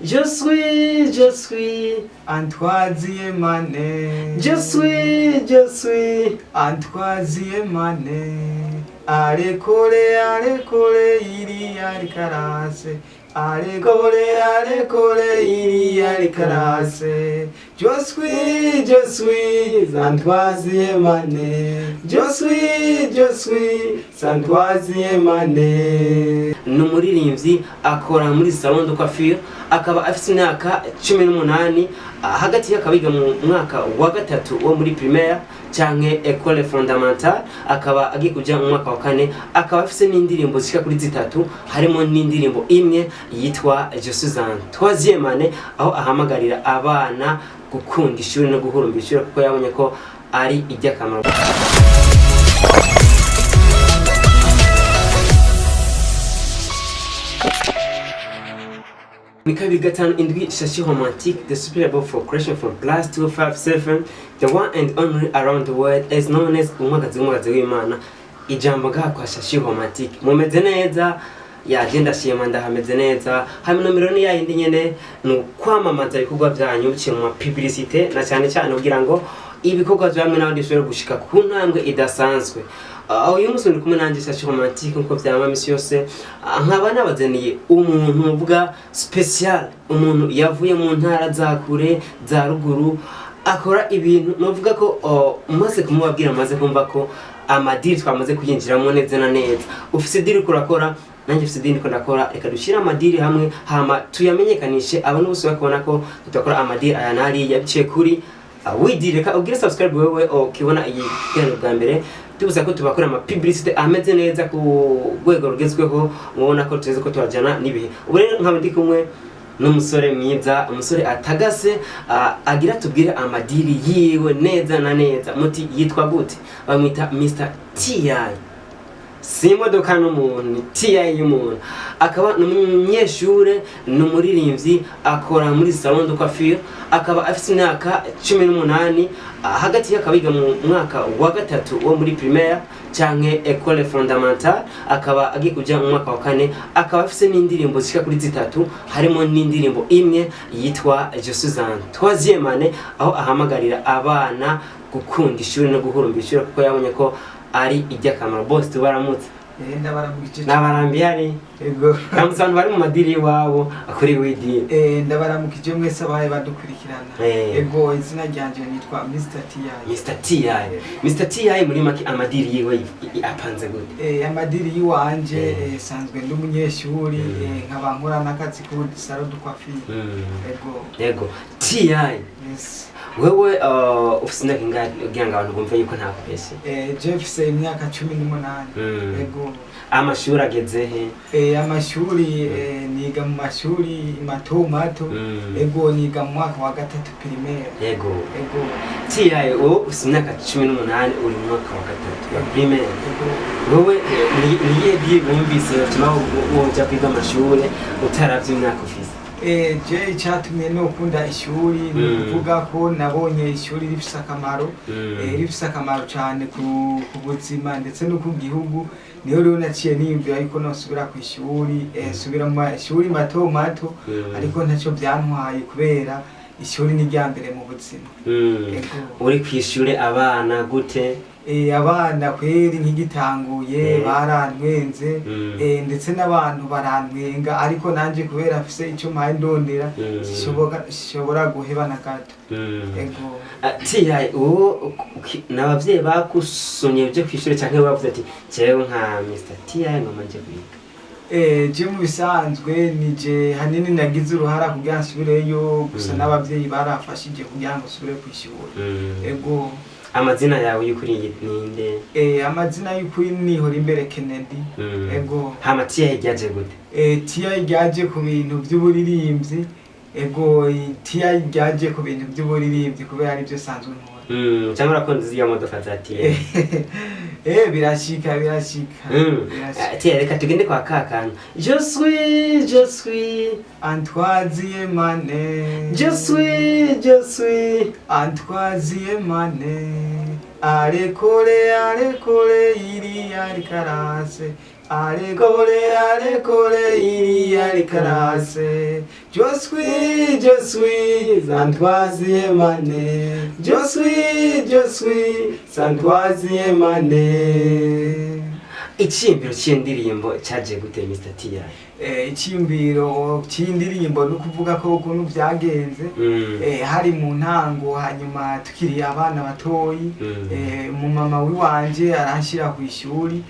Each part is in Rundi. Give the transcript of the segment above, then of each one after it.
Je suis, je suis, En troisième année. Je suis, je suis. En troisième année. À l'école, à l'école, il y a des classes. À l'école, à l'école, il y a des classes. Je suis, je suis en troisième année. Je suis, je suis en troisième année. Ni umuririmbyi, akora muri salon de coiffure, akaba afite imyaka 18, hagati ye akaba yiga mu mwaka wa gatatu wo muri primaire canke école fondamentale, akaba agiye kuja mu mwaka wa kane. Akaba afise n'indirimbo zishika kuri zitatu, harimo n'indirimbo imwe yitwa "Je suis en troisième année", aho ahamagarira abana gukunda ishuri no guhurumbira ishuri kuko yabonye ko ari iry'akamaro. Ni 257 Shashi Romantique, the superior for creation from +257, the one and only around the world, as known as umwagazi w'umwagazi w'Imana. Ijambo ngaha kwa Shashi Romantique. Mumeze neza? Yaje, ndashima, ndahameze neza. Hama nomero ni yayindi nyene, ni ukwamamaza ibikorwa byanyu biciye mu publicité, na cyane cyane kugira ngo ibikorwa byamwe n'abandi bishobore gushika ku ntambwe idasanzwe. Uyu munsi ndi kumwe nanjye Shashi Romantique nkuko vyama misi yose. Nkaba nabazaniye umuntu uvuga spécial, umuntu yavuye mu ntara za kure za ruguru, akora ibintu novuga ko umaze kumubabwira amaze kumva ko amadiri twamaze kuyinjiramo neza na neza. Ufise deal uriko urakora, nanjye ufise deal ndiko ndakora, reka dushyire amadiri hamwe hama tuyamenyekanishe abantu bose bakabona ko tudakora amadiri aya n'ariya biciye kuri widi. Reka ubwire subscribe wewe ukibona iyi kiganiro bwa mbere, tubuza ko tubakora ama publicité ameze neza ku rwego rugezweho, mubona ko tuzi ko turajana n'ibihe. Ubu rero nkaba ndi kumwe n'umusore mwiza, umusore atagase, agira tubwire amadiri yiwe neza na neza. Muti yitwa gute? Bamwita Mr TI, si imodoka n'umuntu, ni TI y'umuntu. Akaba ni umunyeshure, ni umuririmbyi, akora muri salon de coiffure, akaba afite imyaka 18, hagati ye akaba yiga mu mwaka wa gatatu wo muri primaire canke école fondamentale, akaba agiye kuja mu mwaka wa kane. Akaba afise n'indirimbo zishika kuri zitatu, harimo n'indirimbo imwe yitwa "Je suis en troisième année", aho ahamagarira abana gukunda ishuri no guhurumbira ishuri kuko yabonye ko ari iry'akamaro. Bose tubaramutse. Ndabaramukije. Nabarambiye ari Ego. ramutse abantu bari mu madiri iwabo kuri widiri. Ndabaramukije mwese abaye badukurikirana. Ego, izina ryanje nitwa Mr. TI. Mr TI, Mr TI, muri make amadiri yiwe apanze gute? Amadiri yiwanje, sanzwe ndi umunyeshuri, nkaba nkora n'akazi ku salon de coiffure. Ego. Yego, TI. Yes. Wewe ufise imyaka ingahe kugira ngo abantu bumve yuko ntakubeshye? Je mfise imyaka 18. Ego. Amashuri ageze he? Amashuri, niga mu mashuri mato mato. Ego, niga mu mwaka wa gatatu primaire. Yego. Ego. TI, wowe ufise imyaka 18, uri mu mwaka wa gatatu wa primaire. Ego. Wowe ni iyihe deal wumvise yotuma woja kwiga amashure utaravye imyaka ufise? Je icyatumye nokunda ishuri ni ukuvuga ko nabonye ishuri rifise akamaro, rifise akamaro cyane ku buzima ndetse no ku gihugu. Niho rero naciye niyumvira yuko nosubira ku ishuri, nsubira mu mashuri mato mato, ariko ntacyo byantwaye kubera ishuri ni irya mbere mu buzima. Ego. Uri kw'ishure abana gute? Abana kweri nkigitanguye barantwenze, ndetse n'abantu barantwenga, ariko nanje kubera mfise icyo mpaye ndondera, sishobora guheba na gato. Ego. TI, uwo n'abavyeyi bakusumye uje kw'ishure canke bavuze ati jewe nka Mr TI ngoma nje kwiga? Je mu bisanzwe nije hanini nagize uruhara kugira nsubireyo gusa, n'abavyeyi barafashije kugira ngo nsubire kw'ishuri. Ego. Amazina yawe y'ukuri ninde? Amazina y'ukuri nihora imbere Kennedy. Ego. Hama TI ryaje gute? TI ryaje ku bintu by'uburirimbyi. Ego, TI ryaje ku bintu by'uburirimbyi kubera aribyo sanzwe nkora. Cyangwa urakunda ziriya modoka za TI? Birashika, birashika. Birashika. TI, reka tugende kwa kakana. Je suis, je suis En troisième année. Je suis, je suis En troisième année. À l'école, à l'école, il y a des classes. À l'école, à l'école, il y a les classes. Je suis en troisième année. Je suis en troisième année. Icyiyumviro cy'iyo ndirimbo cyagiye gute, Mr T? Icyiyumviro cy'indirimbo ni ukuvuga ko ukuntu byagenze, hari mu ntango, hanyuma tukiri abana batoyi, umumama wiwanje aranshyira ku ishuri.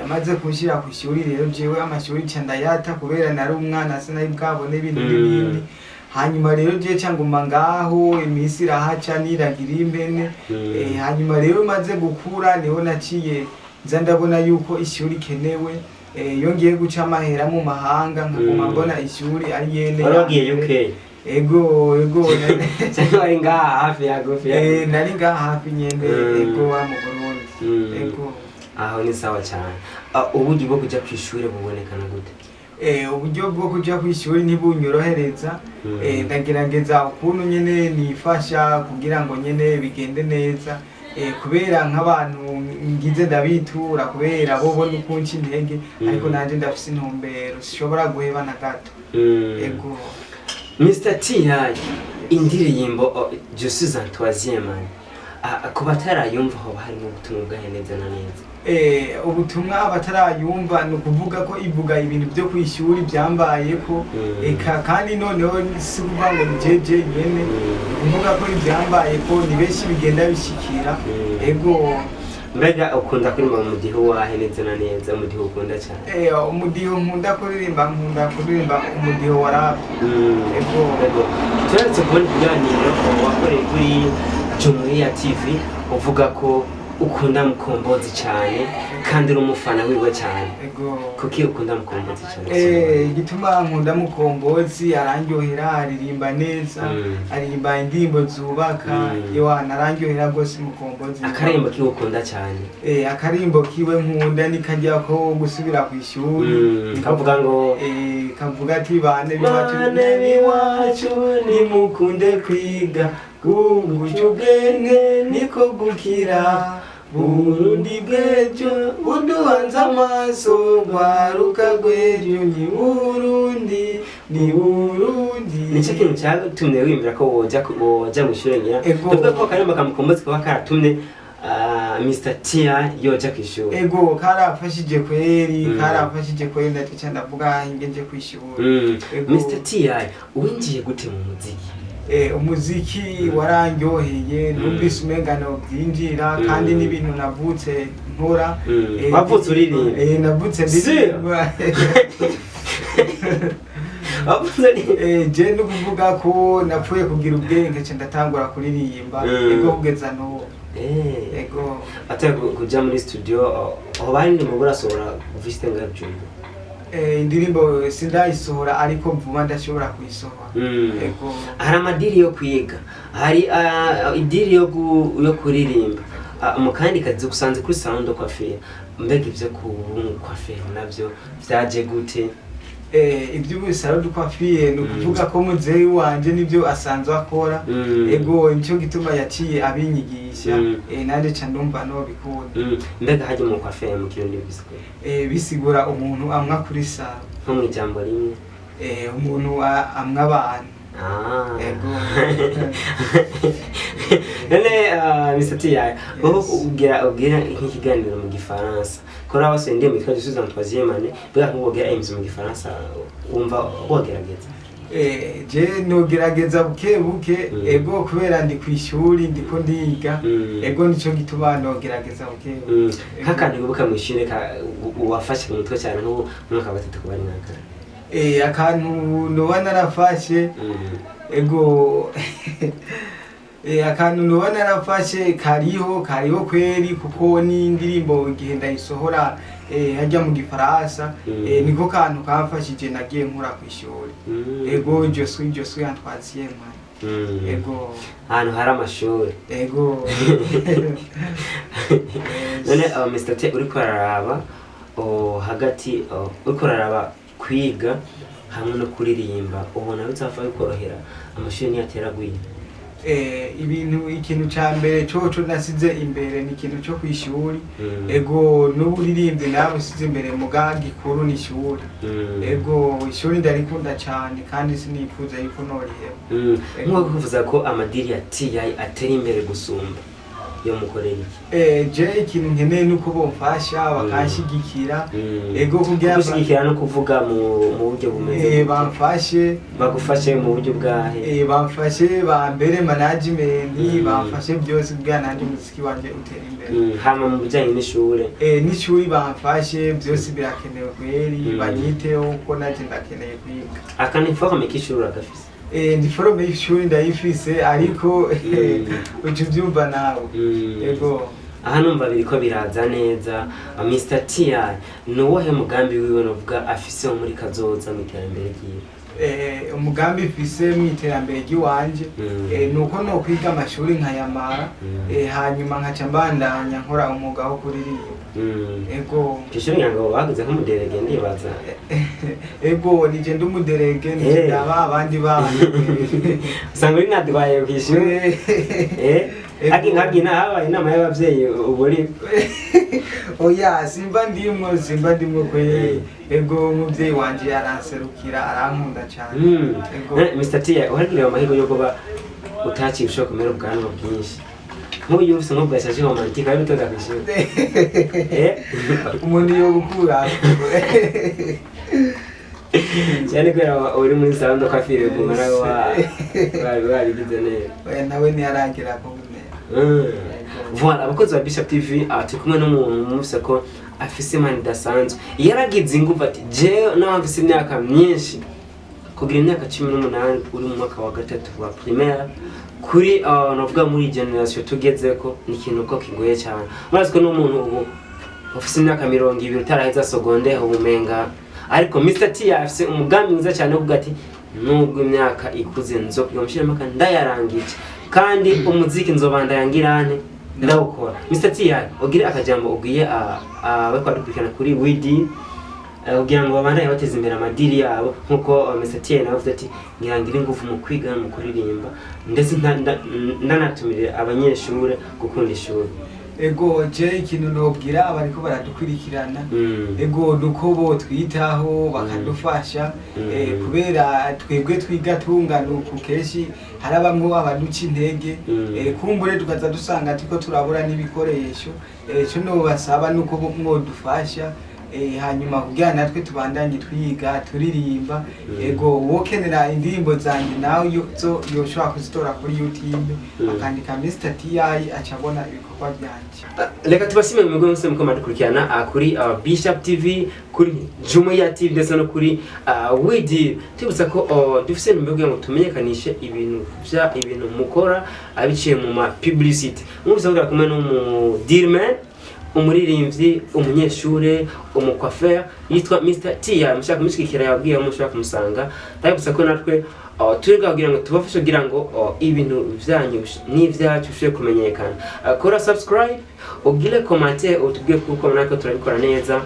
Amaze kunshyira ku ishuri rero, jewe amashuri nca ndayata kubera nari umwana, sinari bwabone ibintu n'ibindi. Hanyuma rero jewe ca nguma ngaho, iminsi irahaca niragira impene. Hanyuma rero maze gukura niho naciye nza ndabona yuko ishuri ikenewe. Iyo ngiye guca amahera mu mahanga nkaguma mbona ishuri ari yene. Wari wagiye UK? Ego. Cyangwa wari ngaha hafi ya gufi? Nari ngaha hafi nyene. Ego, wa mu Burundi. Ego. Aho ni sawa cyane. Ah, uburyo bwo kujya ku ishuri bubonekana gute? Uburyo bwo kuja kw'ishuri ntibunyorohereza. Ndagerageza ukuntu nyene nifasha kugira ngo nyene bigende neza, kubera nk'abantu ngize ndabitura kubera bo bona ukunca intege, ariko nanje ndafise intumbero, sishobora guheba na gato. Ego. Mr T, indirimbo, oh, Je suis en troisième année. Ah, ku batarayumva hoba harimo ubutumwa bwahe neza na neza? Ubutumwa abatarayumva ni ukuvuga ko ivuga ibintu byo kw'ishuri byambayeko. Eka kandi noneho si kuvuga ngo ni jeje nyene, ni ukuvuga ko ibyambayeko ni benshi bigenda bishikira. Ego. Mbega ukunda kuririmba mu mudiho wahe neza na neza, umudiho ukunda cyane? Umudiho nkunda kuririmba umudiho wa rap. Ego. Ego. Turaretse kubona ikiganiro wakoreye kuri Jumuiya TV uvuga ko ukunda Mukombozi cyane kandi uri umufana wiwe cyane. Ego. Kuki ukunda Mukombozi cyane? Igituma nkunda Mukombozi, arandyohera, aririmba neza, aririmba indirimbo zubaka. Ewana, arandyohera rwose Mukombozi. Akarembo kiwe ukunda cyane? Akarimbo kiwe nkunda ni kajya ko gusubira ku ishuri. Kavuga ngo? Kavuga ati: "Bane b'iwacu, bane b'iwacu, nimukunde kwiga, guca ubwenge niko gukira, Burundi bw'ejo uduhanze amaso, rwaruka rw'ejo ni Burundi, ni Burundi." Nicyo kintu cyatumye wiyumvira ko woja mu ishuri ngira? Ego. Tuvuga ko akarimbo ka Mukombozi kaba karatumye, Mr T yoja ku ishuri? Ego, karafashije kweri. Karafashije kweri, ndaca ndavuga inge nje kw'ishuri. Ego. Mr T, winjiye gute mu muziki? Umuziki warandyoheye, numvise umengano byinjira, kandi n'ibintu navutse nkora. Wavutse uririmba? Navutse Si? ndirimba. Wavutse uririmba? Je no kuvuga ko napfuye kugira ubwenge nca ndatangura kuririmba. Ego, kugeza n'ubu. Ego. Atari kuja muri studio, aho bari mu burasohora ufite ngabyumva? Indirimbo sindayisohora, ariko vuba ndashobora kuyisohora. Ego. Hari amadiri yo kwiga, hari idiri yo kuririmba. Ah, mu kandi kazi usanze kuri salon de coiffure, mbega ivyo ku coiffure navyo vyaje gute? Iby'ubu salon de coiffure ni ukuvuga ko muzeyi wanje nibyo asanzwe akora. Ego, nicyo gituma yaciye abinyigisha. Nanjye ca ndumva nobikunda. Mbega hajya mu coiffure mu Kirundi bisigura? Bisigura umuntu amwa kuri salon. Nko mu ijambo rimwe? Umuntu amwa abantu. Ego. None Mr T, wowe ubwira nk'ikiganiro mu Gifaransa ko nawe wese indirimbo yitwa Je suis en troisième année, mbega nk'ubwira MC mu Gifaransa wumva wogerageza? Je nogerageza buke buke. Ego, kubera ndi kw'ishuri, ndiko ndiga. Ego, nico gituma nogerageza buke buke. Ego. Nk'akantu wibuka mu ishure wafashe mu mutwe cyane nk'ubu mu mwaka wa gatatu kuba ari nk'aka? Akantu noba narafashe, ego, akantu noba narafashe kariho kweri, kuko n'indirimbo igihe ndayisohora hajya mu Gifaransa, niko kantu kamfashije nagiye nkura kw'ishuri. Ego, je suis en troisième année. Ego. Ahantu hari amashuri. Ego. None Mr T, uriko uraraba, oh, hagati, oh, uriko uraraba kwiga hamwe no kuririmba, ubona bizava bikorohera amashuri niyatera agwira? Ibintu, ikintu ca mbere coco nasize imbere ni ikintu co kw'ishuri. Ego, n'uburirimbyi nawe usize imbere, muga gikuru ni ishuri. Ego, ishuri ndarikunda cane kandi sinifuza yuko noriheba. Nk'uko kuvuza ko amadiri ya TI atera imbere gusumba yo mukorera iki? Je ikintu nkeneye nuko bomfasha, bakanshigikira. Ego, kugira Gushyigikira no kuvuga mu buryo bumeze gute? Bamfashe. Bagufashe mu buryo bwahe? Bamfashe bambere management, bamfashe byose kugira nanjye umuziki wanje utere imbere. Hama mu bijyanye n'ishure? N'ishuri bamfashe, byose birakenewe kweri. Banyiteho kuko nanjye ndakeneye kwiga. Aka ni forme k'ishuri uragafise? Ndi forme y'ishuri ndayifise, ariko uca ubyumva nawe. Ego. Aha numva biriko biraza neza. Mr TI ni uwuhe mugambi wiwe novuga afise wo muri kazoza mu iterambere ryiwe? Umugambi mfise mu iterambere ry'iwanje ni uko nokwiga amashuri nkayamara, hanyuma nkaca mbandanya nkora umwuga wo kuririmba. Ego. Kw'ishuri ngira ngo bagize nk'umu délégué, ndibaza. Ego, nije ndi umu délégué, nije ndaba abandi bana. Usanga uri nka kw'ishuri. Ego. Hagi nkabwina habaye inama y'abavyeyi ubu uri? Oya, simba ndimwo kwe. Ego, umuvyeyi wanje aranserukira, arankunda cane. Ego. Mr T, uhagiriwe amahirwe yo kuba utaciye ushobora kumera ubwanwa bwinshi nk'uyu ufise nk'ubwa Shashi Romantique, wari utonda kw'ishuri? Umuntu yobukura. Cyane kubera uri muri salon de coiffure guma nawe wabigize neza. Oya, nawe ntiyaragira ko bumera. Voilà, abakozi ba Bishop TV, turi kumwe n'umuntu mwumvise ko afise impano idasanzwe. Yaragize ingufu ati: "Jewe naho mfise imyaka myinshi." Kugira imyaka 18 uri mu mwaka wa gatatu wa primaire kuri navuga muri generation tugezeko ni ikintu ko kigoye cyane. Murazi ko n'umuntu ubu ufise imyaka 20 utaraheza secondaire ubumenga, ariko Mr T afise umugambi mwiza cyane wo kuvuga ati: "Nubwo imyaka ikuze, nzokwiga mushiremaka ndayarangije, kandi umuziki nzobandanya ngirane ndawukora." Mr T, ugire akajambo ubwiye abariko badukurikirana kuri widi kugira ngo babandanye bateza imbere amadiri yabo, nkuko Mr T nawe avuze ati: "Ngira ngire ingufu mu kwiga no mu kuririmba, ndetse ndanatumire abanyeshure gukunda ishuri." Ego, je ikintu nobwira abariko baradukurikirana, ego, nuko bo twitaho bakadufasha, kubera twebwe twiga tungana uku, kenshi harabamwo abaduca intege. Kumbure tukaza dusanga turiko turabura n'ibikoresho. Ico nobasaba nuko bo mwodufasha, hanyuma kugira natwe tubandanye twiga turirimba. Ego, wokenera indirimbo zanje nawe zo yoshobora kuzitora kuri YouTube, akandika Mr TI, aca abona ibikorwa byanje. Reka tubashimire mwebwe mwese muko muradukurikirana kuri Bishop TV, kuri Jumuiya TV, ndetse no kuri Widi. Tubibutsa ko dufise intumbero kugira ngo tumenyekanishe ibintu vya ibintu mukora abiciye mu ma publicity. Mwumvise ko kumwe n'umu dealman, umuririmbyi, umunyeshure, umu coiffeur yitwa Mr T. Mushaka kumushigikira, yabwiye aho mushobora kumusanga. Ndabibutsa ko natwe turi ngaho kugira ngo tubafashe kugira ngo ibintu vyanyu n'ivyacu bishobore kumenyekana. Kora subscribe, ugire commentaire, utubwiye kuko natwe turabikora neza,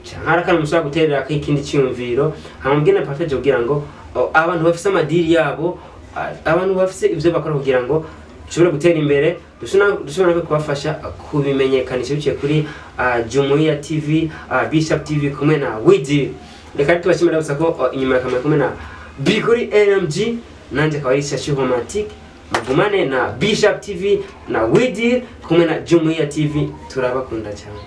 canke hari akantu mushobora guterera ikindi cyiyumviro, hama mubwire na partage kugira ngo abantu bafise amadiri yabo, abantu bafise ivyo bakora kugira ngo dushobore gutera imbere, dushobora no kubafasha kubimenyekanisha biciye kuri Jumuiya TV, Bishop TV kumwe na Widi. Reka tubashimira gusa ko inyuma ya kamera kumwe na Biguri AMG, nanje akaba ari Shashi Romantique. Mugumane na Bishop TV na Widi kumwe na Jumuiya TV. Turabakunda cyane.